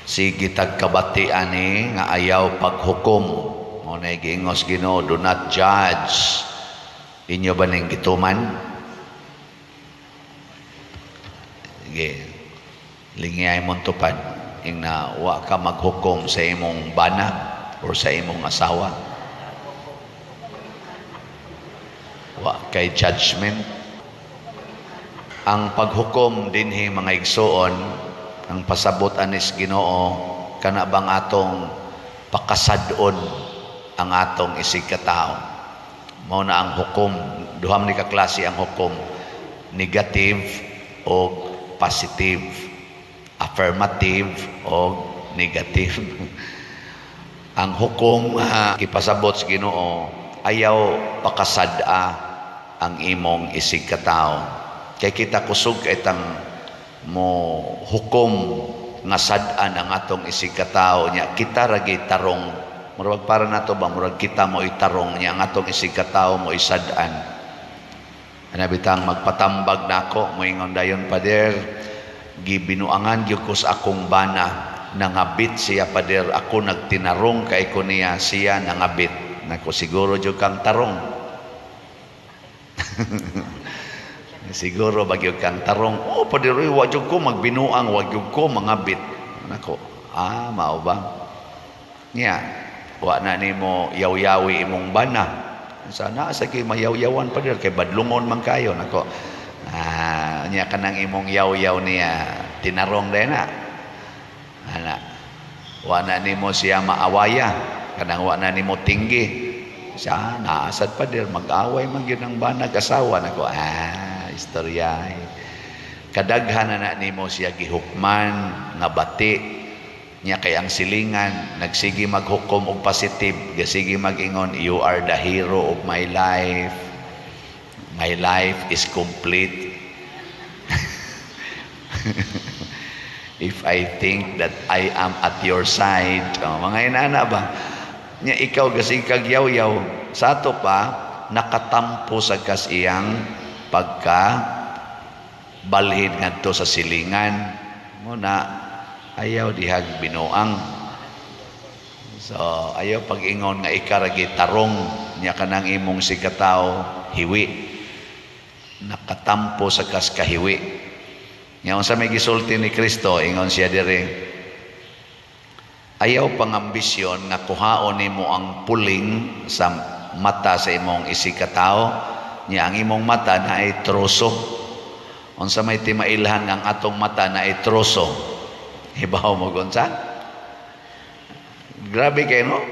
Sige tagkabati ani nga ayaw paghukom. Mao na giingos Ginoo, "Do not judge." Inyo ba ning gituman? Sige. Lingiyay mong tupad. Ing na wa ka maghukom sa imong bana or sa imong asawa. Wa kay judgment. Ang paghukom dinhi, mga igsuon, ang pasabot anis Ginoo, kana bang atong pakasad-on ang atong isig katao. Mao na ang hukom, duha man ni ka klase ang hukom, negative o positive, affirmative o negative. Ang hukom ipasabot sa Ginoo, ayaw pakasad-a ang imong isig katao. Kay kita kusog kay tang mo hukom nga sad-an ang atong isig katao nya kita ra tarong. Murag para nato ba, murag kita mo itarong nya ang atong isig katao mo isad-an. Ana bitang magpatambag nako, moingon dayon, "Pader, gibinuangan gyud ko sa akong bana, nangabit siya, pader, ako nagtinarong kay ko niya, siya nangabit." Nako, siguro jud kang tarong. Siguro bagyo kang tarong. "Oh, pader, wa jud ko magbinuang, wa jud ko mangabit." Nako, ah, mao ba? Nya, wa na nimo yaw-yawi imong bana. Sana sa kay mayawyawan, pader, kay badlungon man kayo. Nako. Ah, nya kanang imong yaw-yaw niya tinarong din na. Ana. Wa na nimo siya maawaya, kanang wa na nimo tinggi. Siya, naasad, pader, mag-away man gyud ang banag asawa. Nako, ah, istorya. Kadaghan na na nimo siya gihukman nga bati niya kay ang silingan nagsige maghukom og positive, gasige mag-ingon, "You are the hero of my life. My life is complete if I think that I am at your side." Oh, mga inana ba nya, ikaw gasige kag yaw-yaw sa ato pa, nakatampo sa kas iyang pagka balhin ngadto sa silingan mo na. Ayaw dihag binuang. So ayaw pag-ingon nga ika ra tarong nya kanang imong sikataw hiwi, nakatampo sa kas kahiwi nya. Unsa may gisulti ni Kristo? Ingon siya diri, ayaw pangambisyon nga kuhaon nimo ang puling sa mata sa imong isigkatao nya ang imong mata na ay troso. Unsa may timailhan nga ang atong mata na ay troso? Hibaw mo unsa? Grabe kay, no?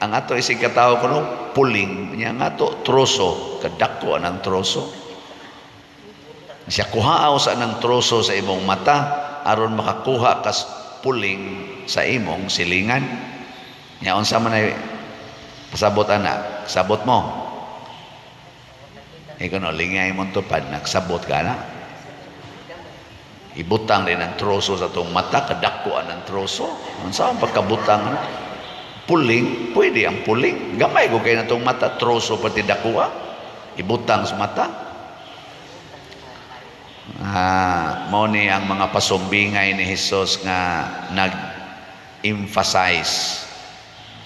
Ang ato isig katao kuno puling nya ang ato troso, kadako ang troso. Siya kuhaaw sa nang troso sa imong mata aron makakuha kas puling sa imong silingan. Nya unsa man ay pasabot ana? Sabot mo. Ikaw no, lingay mong tupad, nagsabot ka na. Ibutang din ang troso sa atong mata, kadako ang troso. Unsa ang pagkabutang ana? Puling, pwede ang puling. Gamay ko kay natong mata, troso pati dakuha. Ibutang sa mata. Ah, mao ni ang mga pasumbingay ni Hesus nga nag-emphasize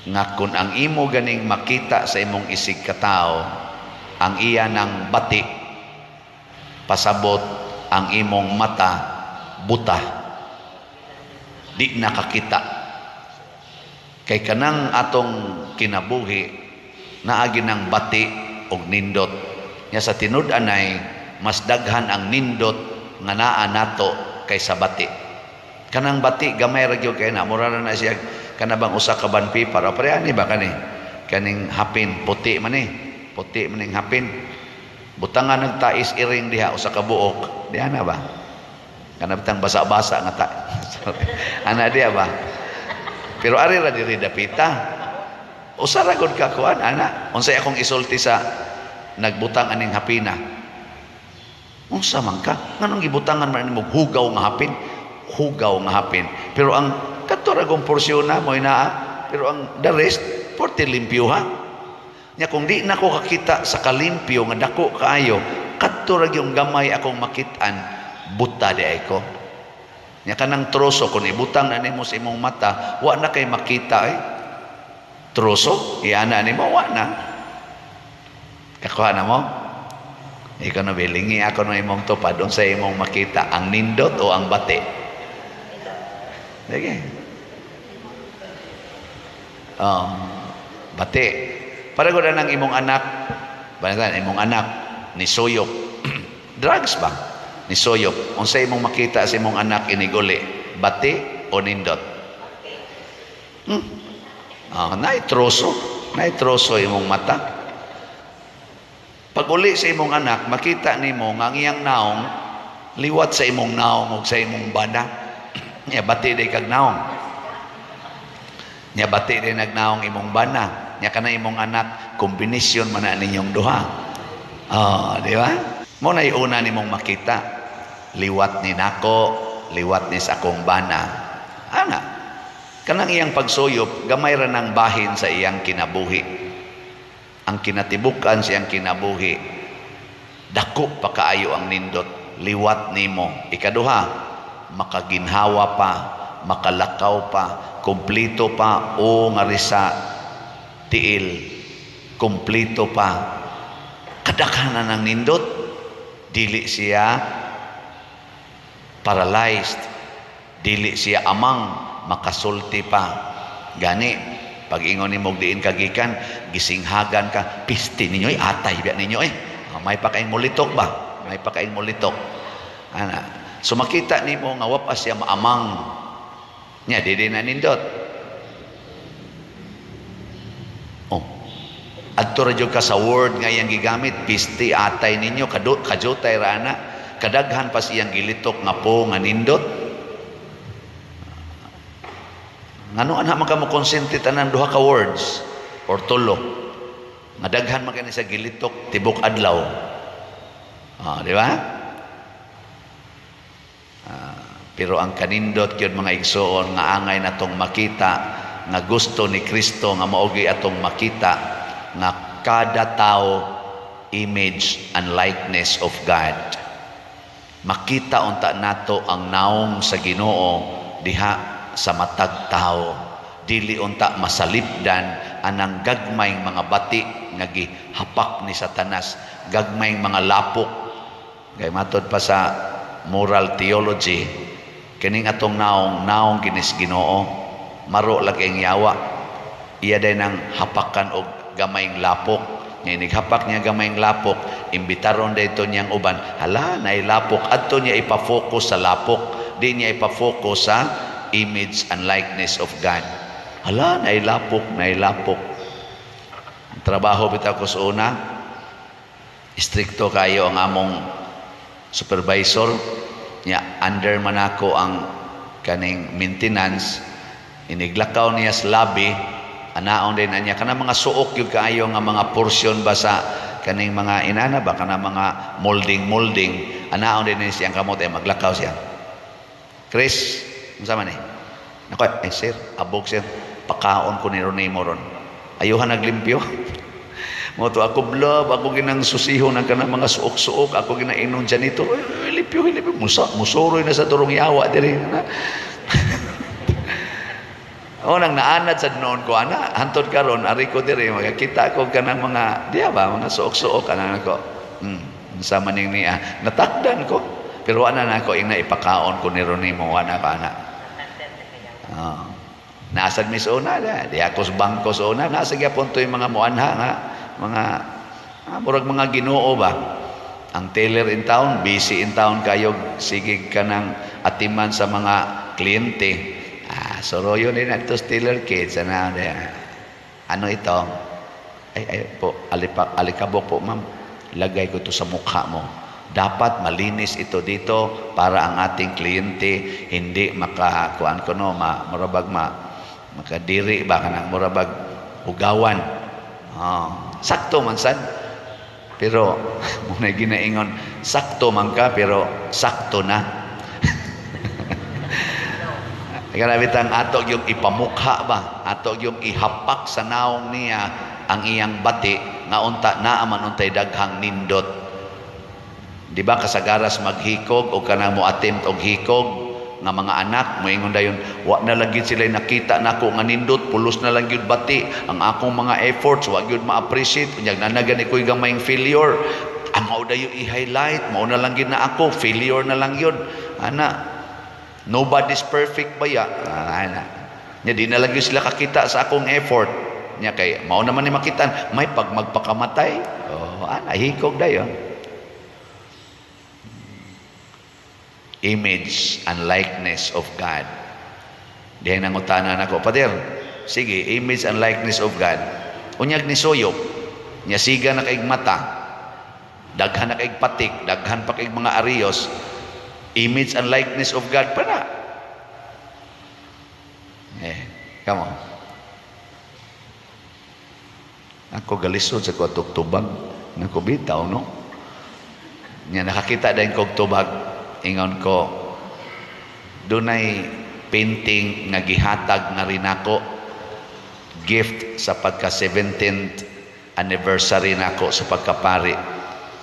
nga kung ang imo ganing makita sa imong isig katao ang iya ng bati, pasabot ang imong mata buta, di nakakita. Kay kanang atong kinabuhi naagi ng bati og nindot nya. Sa tinud-anay mas daghan ang nindot nga naa nato kaysa bati. Kanang bati gamay ra gyud kay na, mura na na siya kana bang usa ka bond paper. O pareha ni ba kani kaning hapin, puti man ni, puti man ning hapin, butangan nagtais iring diha usa ka buok diha na ba, kana bitang basa-basa nga ta. Sorry. Ana diha ba, pero ari ra diri dapita, usa ra gud ka kuan ana. Unsay akong isulti sa nagbutang aning hapina? "Unsa man ka, nganong gibutangan man nimo hugaw nga hapin?" Hugaw nga hapin, pero ang kadto ra gong porsyon na mo inaa, pero ang the rest porte limpyo ha. Nya kung di na ko kakita sa kalimpyo nga dako kaayo, kadto ra gyung gamay akong makit-an, buta di ay ko. Nya kanang troso, kung ibutang na nimo sa imong mata, wa na kay makita eh. Troso, iana nimo, wa na. Kakuha na mo? Ikaw na bilingi ako ng imong tupad, unsa imong makita, ang nindot o ang bati? Sige. Oh, bati. Para ko na ng imong anak, balitan, imong anak, ni suyop. Drugs ba? Ni suyop. Unsa imong makita sa imong anak iniguli? Bati o nindot? Ah, naay troso. Naay troso imong mata. Pag uli sa imong anak, makita nimo nga ang iyang naong liwat sa imong naong ug sa imong bana. Nya bati day kag naong. Nya bati day nagnaong imong bana. Nya kana imong anak, kombinasyon man na ninyong duha. Oh, di ba? Mo na una nimong makita. Liwat ni nako, liwat ni sa akong bana. Ana. Kanang iyang pagsuyop, gamay ra ng bahin sa iyang kinabuhi. Ang kinatibuk-an sa iyang kinabuhi, dako pa kaayo ang nindot, liwat nimo. Ikaduha, makaginhawa pa, makalakaw pa, kumplito pa o nga sa tiil, kumplito pa. Kadaghanan ng nindot, dili siya paralyzed, dili siya amang, makasulti pa. Gani, pag ingon nimo diin ka gikan, gisinghagan ka, "Piste ninyo eh, atay biya ninyo eh." Ah, may pa kaing mulitok ba? May pa kaing mulitok. Ana. So makita nimo nga wa pa siya maamang. Nya dili na nindot. Oh. Adto ra jud ka sa word nga iyang gigamit, "Piste, atay ninyo," kajutay ra ana. Kadaghan pa siyang gilitok nga po nga nindot. Ngano ana man ka mo konsente tanan duha ka words or tulo? Nga daghan man kani sa gilitok tibok adlaw. Ah, di ba? Ah, pero ang kanindot gyud, mga igsoon, nga angay natong makita, nga gusto ni Kristo nga maogi atong makita, nga kada tao image and likeness of God. Makita unta nato ang naong sa Ginoo diha sa matag tao. Dili unta masalipdan anang gagmayng mga bati nga gihapak ni Satanas, gagmayng mga lapok. Kay matod pa sa moral theology, kining atong naong, naong kinis Ginoo, maro lagi ang yawa. Iya day nang hapakan og gamayng lapok. Nga inighapak niya gamayng lapok, imbitaron dayto niyang uban. "Hala, naay lapok." Adto niya ipa-focus sa lapok. Di niya ipa-focus sa image and likeness of God. "Hala, naay lapok, naay lapok." Ang trabaho bitaw ko sa una, istrikto kayo ang among supervisor niya, under man ako ang kaning maintenance. Iniglakaw niya sa lobby, anaon din niya kanang mga suok yung kaayo nga mga portion ba sa kaning mga inana ba, kanang mga molding molding, anaon din niya siyang kamot. Eh, maglakaw siya, "Chris, unsa man eh?" "Nako, eh sir, abog sir, pakaon ko ni Ronnie mo ron. Ayuhan naglimpyo." Mo to ako blab, ako ginang susiho ng kanang mga suok-suok, ako ginainon janitor, "Eh, limpyo, limpyo." Musa, musuroy na sa turong yawa diri. Na. O nang naanad sa noon ko ana, hantod karon ari ko diri makakita ko kanang mga diya ba, mga suok-suok ana ko. Unsa man ning niya, natakdan ko. Pero ana na ako ingna, "Ipakaon ko ni Ronnie mo," ana pa ana. Oh. Nasad mi sa una, di ako sa bangko sa una, nasa gyapon to yung mga muanha nga, mga murag mga Ginoo ba. Ang teller in town, busy in town kayo, sige ka ng atiman sa mga kliyente. Ah, soroyo din ato sa teller kids. Ano, ano ito? "Ay, ay po, alipak, alikabok po, ma'am." "Lagay ko to sa mukha mo. Dapat malinis ito dito para ang ating kliyente hindi makakuan ko no, ma, murabag ma, makadiri ba kanang murabag ugawan." Oh, sakto man sad. Pero muna ginaingon, sakto man ka pero sakto na. Grabe tang ato yung ipamukha ba, ato yung ihapak sa naong niya ang iyang bati nga unta naa man untay daghang nindot. Di ba kasagaras maghikog o kanang mo attempt og hikog Nga mga anak moingon dayon, "Wa na lang gyud sila nakita nako nga nindot, pulos na lang gyud bati ang akong mga efforts, wa gyud ma-appreciate. Unyag naa gani ko'y gamayng failure." Ang mao dayo i-highlight, mao na lang gyud na ako, failure na lang yun ana, nobody's perfect baya. Ah, ana nya, di na lang gyud sila kakita sa akong effort nya kay mao naman ni makitan may pag magpakamatay. Oh, ana, hikog dayon. Image and likeness of God. Dihay nangutana nako, "Pader, sige, image and likeness of God. Unyag ni suyop, nya siga na kaig mata, daghan na kaig patik, daghan pa kaig mga ariyos, image and likeness of God pa na?" Eh, come on. Ako galisod sa ko tubag, nako bitaw, no? Nya nakakita din kog tubag, ingon ko, dunay painting nga gihatag na rin ako, gift sa pagka 17th anniversary nako sa pagkapari.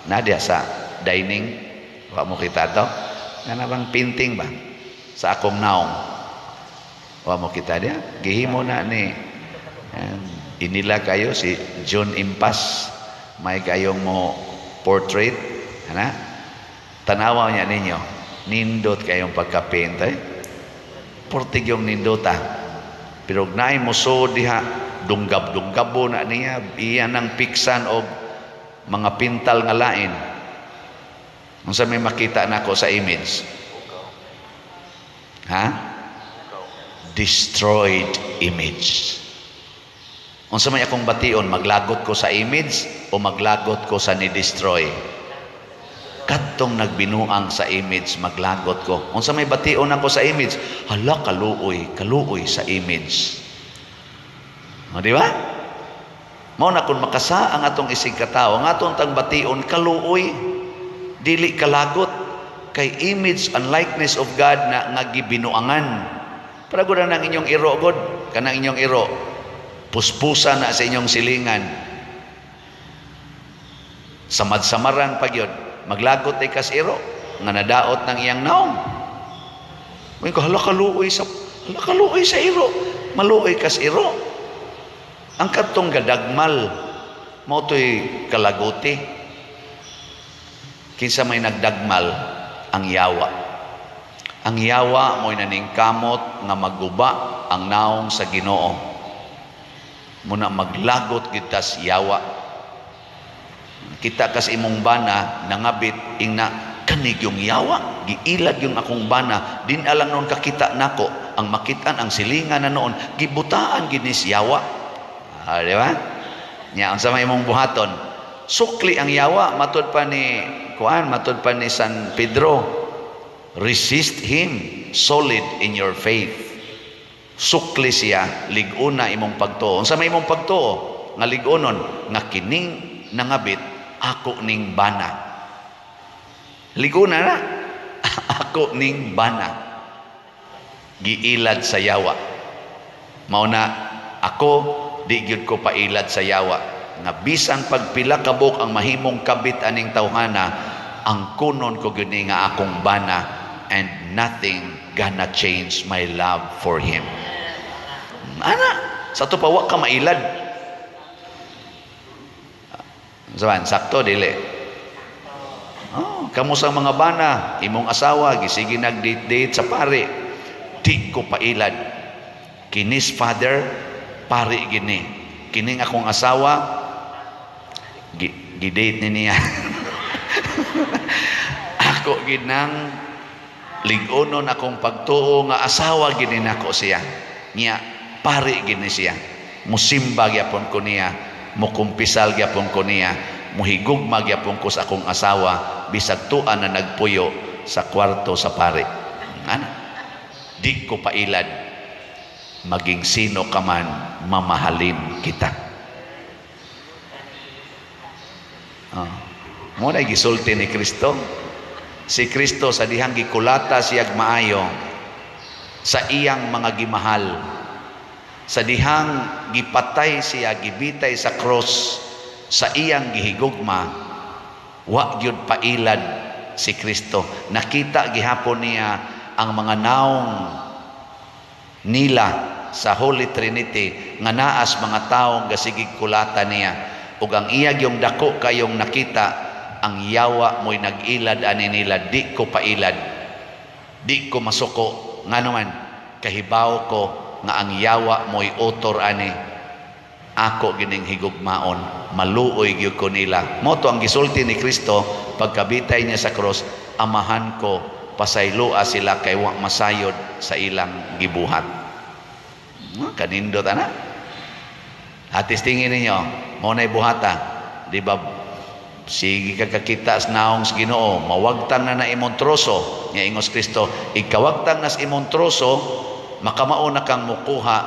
Nadia sa dining, wa mo kita to? Kana bang painting ba? Sa akong naong. Wa mo kita dia? Gihimo na ni inila kayo si John Impas. May kayong mo portrait. Ana? Tanawa niya ninyo. Nindot kayong pagka-paint eh. Portig yung nindota. Pero naay mo so diha, dunggab-dunggabo na niya, iya nang piksan og mga pintal nga lain. Unsa may makita nako sa image? Ha? Destroyed image. Unsa may akong bation, maglagot ko sa image o maglagot ko sa ni-destroy? Kadtong nagbinuang sa image, maglagot ko. Unsa may bation ako sa image? Hala, kaluoy, kaluoy sa image. O, di ba? Mao na kung makasa ang atong isig katao, ang atong tang bation kaluoy, dili kalagot kay image and likeness of God na nga gibinuangan. Para gud ang inyong iro god, kanang inyong iro. Puspusa na sa inyong silingan. Samad-samaran pa gyud. Maglagot ay kas iro nga nadaot ng iyang naong. May ko, hala kaluoy sa iro. Maluoy kas iro. Ang kadtong gadagmal mao to'y kalaguti. Kinsa may nagdagmal? Ang yawa. Ang yawa mo'y naningkamot nga maguba ang naong sa Ginoo. Muna maglagot kita sa yawa. Kita kas imong bana nangabit, ingna kanig yung yawa, giilad yung akong bana, din alang noon kakita nako ang makitan ang silingan na noon gibutaan ginis yawa. Ah, di ba? Nya unsa may imong buhaton? Sukli ang yawa, matud pa ni kuan, matud pa ni San Pedro, resist him, solid in your faith. Sukli siya, lig-ona imong pagtuo. Unsa may imong pagtuo nga lig-onon? Nga kining nangabit, ako ning bana. Lig-ona na, ako ning bana. Giilad sa yawa. Mao na ako di gyud ko pailad sa yawa nga bisan pagpila kabuk ang mahimong kabit aning tawhana, ang kunon ko gyud ni nga akong bana, and nothing gonna change my love for him. Ana, sa to pa wa ka mailad. Saban, sakto dili? Oh, kamo sa mga bana, imong asawa gisige nag-date-date sa pare. Di ko pailad. Kinis father, pare gini. Kining akong asawa gi-date ni niya. Ako ginang lig-onon akong pagtuo nga asawa gini nako siya. Niya pare gini siya. Musimba gyapon ko niya, mukumpisal gyapon ko niya, muhigugma gyapon ko sa akong asawa bisag tuan na nagpuyo sa kwarto sa pare. Ana, di ko pailad. Maging sino ka man, mamahalin kita. Oh. Mo na gisulti ni Kristo. Si Kristo sa dihang gikulata siyag maayo sa iyang mga gimahal. Sa dihang gipatay siya, gibitay sa cross sa iyang gihigugma, wa gyud pailad si Kristo. Nakita gihapon niya ang mga naong nila sa Holy Trinity nga naas mga taong gasigig kulata niya, ug ang iya yung dako kayong nakita, ang yawa mo'y nag-ilad ani nila, di ko pailad, di ko masuko. Ngano man, kahibaw ko nga ang yawa mo'y author ani, ako gining higugmaon, maluoy gyud ko nila. Mao to ang gisulti ni Kristo pagkabitay niya sa cross, "Amahan ko, pasayloa sila kay wa masayod sa ilang gibuhat." Kanindot ana. Atis tingin ninyo, mao na'y buhata, di ba? Sige ka kakita sa naong sa Ginoo, mawagtang na na imong troso. Nga ingos Kristo, ikawagtang na sa imong troso, makamao na kang mukuha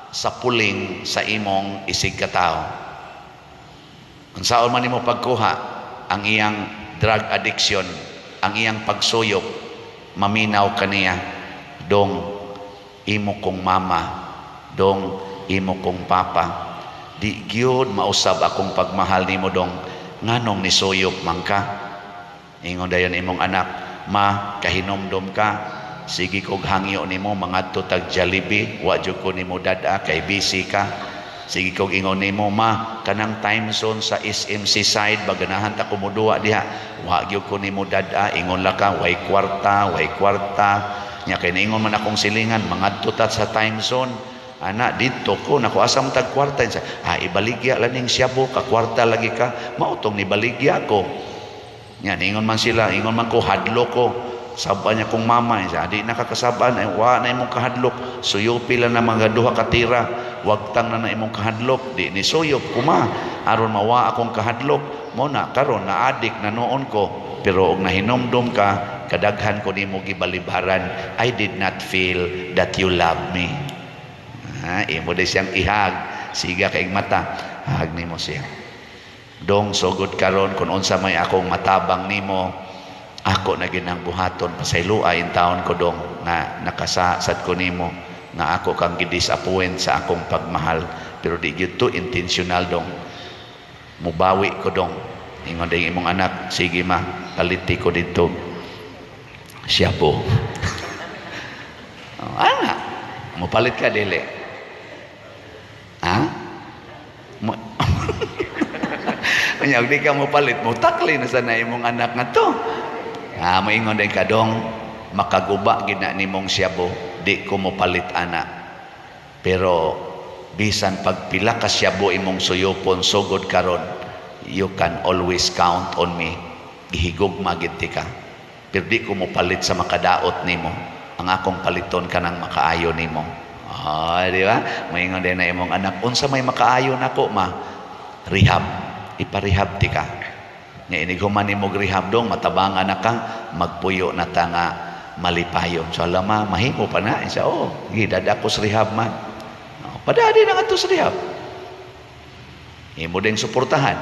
sa puling sa imong isig katao. Unsaon man nimo pagkuha ang iyang drug addiction, ang iyang pagsuyop, maminaw kaniya, "Dong, imo kong mama, dong, imo kong papa, di gyud mausab akong pagmahal nimo, dong, nganong nisuyop man ka?" Ingon dayon imong anak, "Ma, kahinomdom ka, sige kog hangyo nimo mangadto tag Jollibee, wa jud ko nimo dad-a kay busy ka. Sige kog ingon nimo, ma, kanang time zone sa SMC side baganahan ta kumuduwa diha, wa gyud ko nimo dad-a, ingon la ka way kwarta, way kwarta." Nya kay niingon man akong silingan, mangadto ta sa time zone ana, didto ko nako, asa man tag kwarta? Ah, ibaligya lang ning syabo, ka kwarta lagi ka. Mao tong nibaligya ko. Nya niingon man sila, ingon man ko, hadlo ko. Saba niya kong mama, siya, di nakakasaban, ay wa na imong kahadlok. Suyupi lang na mga duha ka tira, wagtang na na imong kahadlok, di ni suyop kuma. Aron mawa akong kahadlok, mo na karon na adik na noon ko. Pero og nahinomdom ka, kadaghan ko nimo gibalibaran, I did not feel that you love me. Ha, imo di siyang ihag, siga kay mata, hag nimo siya. "Dong, sugod karon kung unsa may akong matabang nimo, ako na ginang buhaton. Pasayloa in taon ko, dong, nga nakasasad ko nimo, nga ako kang gidisappoint sa akong pagmahal, pero di gyud to intentional, dong. Mubawi ko, dong." Ingon din imong anak, "Sige ma, paliti ko dito siya po." Oh, ana, mupalit ka dili? Ha? Mo Unya, di ka mo palit, mo takli na sana imong anak nga to. Ah, moingon din ka, "Dong, makaguba gina nimong siyabo, di ko mo palit ana. Pero bisan pagpila ka siyabo imong suyopon sugod karon, you can always count on me. Gihigugma gid ka. Pero di ko mo palit sa makadaot nimo. Ang akong paliton kanang makaayo nimo." Ah, di ba? Moingon din na imong anak, "Unsa may makaayo nako, ma?" "Rehab. Iparehab ti ka. Nga inig human nimo rehab, dong, matabangan na ka, magpuyo na ta nga malipayon." So alam ma, mahimo pa na. Isa, oh, gidada ko sa rehab man. Oh, padadi na nga to sa rehab. Imo din suportahan.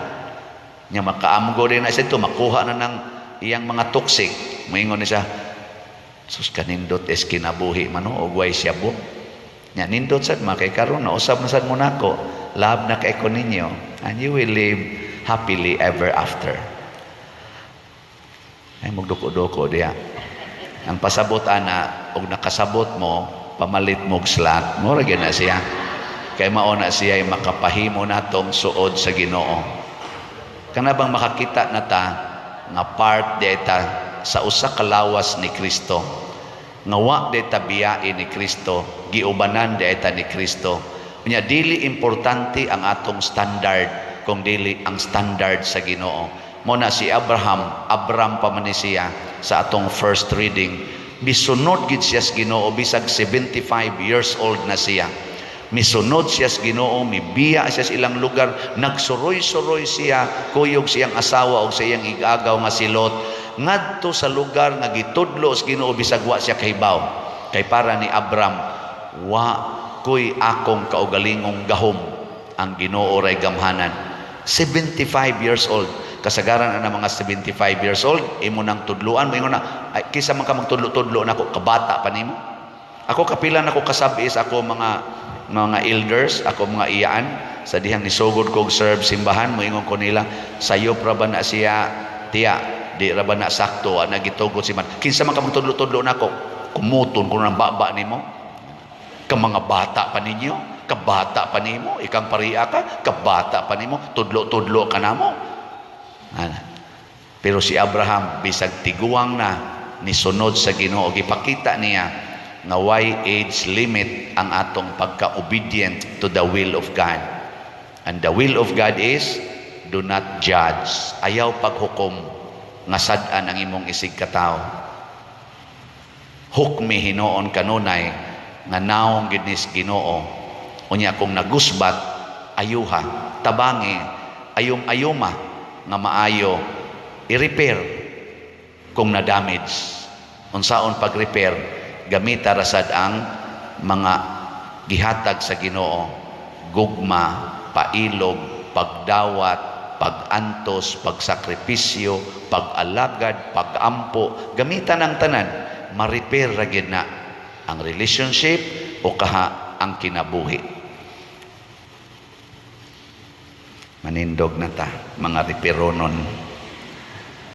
Nya makaamgo din na siya ito, makuha na ng iyang mga toxic. Moingon ni siya, "Sus, kanindot es kinabuhi man og way siyabo." Nya nindot sad ma kay karon na usab na sad mo nako. Love na kay ko ninyo and you will live happily ever after. Ay magduko-duko diha. Ang pasabot ana, og nakasabot mo, pamalit mo og slot, mo ra gyud na siya. Kay mao na siya ay makapahimo natong suod sa Ginoo. Kana bang makakita na ta nga part di ta sa usa ka lawas ni Kristo? Nga wa di ta biyain ni Kristo, giubanan di ta ni Kristo. Unya dili importante ang atong standard kung dili ang standard sa Ginoo. Mo na si Abraham, Abram pa man ni siya sa atong first reading. Misunod gid siya sa Ginoo bisag 75 years old na siya. Misunod siya sa Ginoo, mibiya siya sa ilang lugar, nagsuroy-suroy siya, kuyog siyang asawa og sa iyang igagaw nga si Lot, ngadto sa lugar nga gitudlo sa Ginoo bisag wa siya kahibaw. Kay para ni Abram, wa ko'y akong kaugalingong gahom, ang Ginoo ray gamhanan. 75 years old. Kasagaran na mga 75 years old, imo nang tudluan, moingon na, "Ay, kisa man ka magtudlo-tudlo nako, kabata pa nimo." Ako kapila nako kasabi sa ako mga elders, ako mga iyaan sa dihang nisugod kog serve simbahan, moingon ko nila, "Sayop ra ba na siya, tiya, di ra ba na sakto, ana gitugot si man. Kinsa man ka magtudlo-tudlo nako, Kumuton ko ng baba nimo. Ka mga bata pa ninyo, kabata pa nimo, ikang pariya ka, kabata pa nimo, tudlo-tudlo ka namo. Ana. Pero si Abraham, bisag tiguang na, nisunod sa Ginoo, gipakita niya nga way age limit ang atong pagka-obedient to the will of God. And the will of God is do not judge. Ayaw paghukom nga sad-an ang imong isig katawo. Hukmi hinuon kanunay nga naong gid nis Ginoo. Unya kung nagusbat, ayuha, tabangi, ayum-ayuma nga maayo, i-repair kung na-damage. Unsaon pag-repair? Gamita rasad ang mga gihatag sa Ginoo: gugma, pailog, pagdawat, pagantos, pagsakripisyo, pag-alagad, pagampo. Gamitan ang tanan, ma-repair ra gyud na ang relationship o kaha ang kinabuhi. Manindog na ta, mga reperonon.